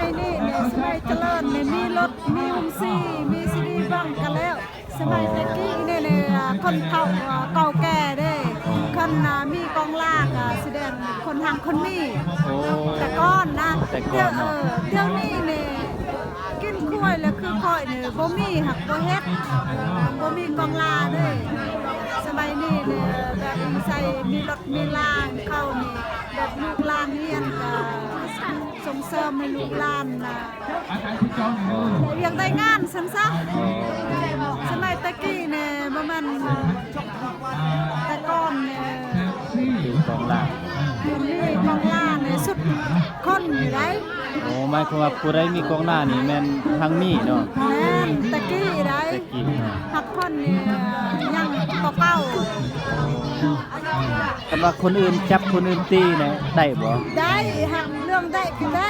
ນີ້ນີ້ ສະໄໝຈະເລີນນີ້ ມີລົດ ມີໂຮງສີ ມີຊີດີເບິ່ງກະແລ້ວ. ສະໄໝແຕ່ກີ້ນີ້ນີ້ ຄົນເຖົ້າເກົ່າແກ່ເດ້ ຄັນມີກອງລາກະສະແດງຄົນຮັ່ງຄົນມີ. ໂອ້ ແຕ່ກ່ອນນະ ແຕ່ກ່ອນເນາະ. ດຽວ ເອີ ດຽວນີ້ນີ້ ກິນຂ້ວຍແລ້ວຄືຂ້ອຍນີ້ ບໍ່ມີ ຫາກບໍ່ເຮັດ ບໍ່ມີກອງລາເດ້. ສະໄໝນີ້ນີ້ ແບບໃສ່ມີລົດມີລາງ ເຂົານີ້ ແບບລູກຫຼານຮຽນກະສົ່ງເສີມໃຫ້ລູກຫຼານນະ ໄດ້ວຽກໄດ້ງານຊັ້ນຊະ. ອໍ ສະໄໝແຕ່ກີ້ນີ້ ບໍ່ແມ່ນ ແຕ່ກ່ອນນີ້ ມີກອງລາ ມີກອງລານີ້ສຸດຄົນຢູ່ໃດ. ໂອ້ ໝາຍຄວາມວ່າຜູ້ໃດມີກອງລານີ້ແມ່ນຮັ່ງມີເນາະ. ແມ່ນ ແຕ່ກີ້ໃດ ແຕ່ກີ້ເນາະ ຫາກຄົນນີ້ຍັງກວ່າເກົ່າ. ຄັນວ່າຄົນອື່ນຈັບຄົນອື່ນຕີນະ ໄດ້ບໍ່? ໄດ້ ຫາກເລື່ອງໄດ້ກະໄດ້.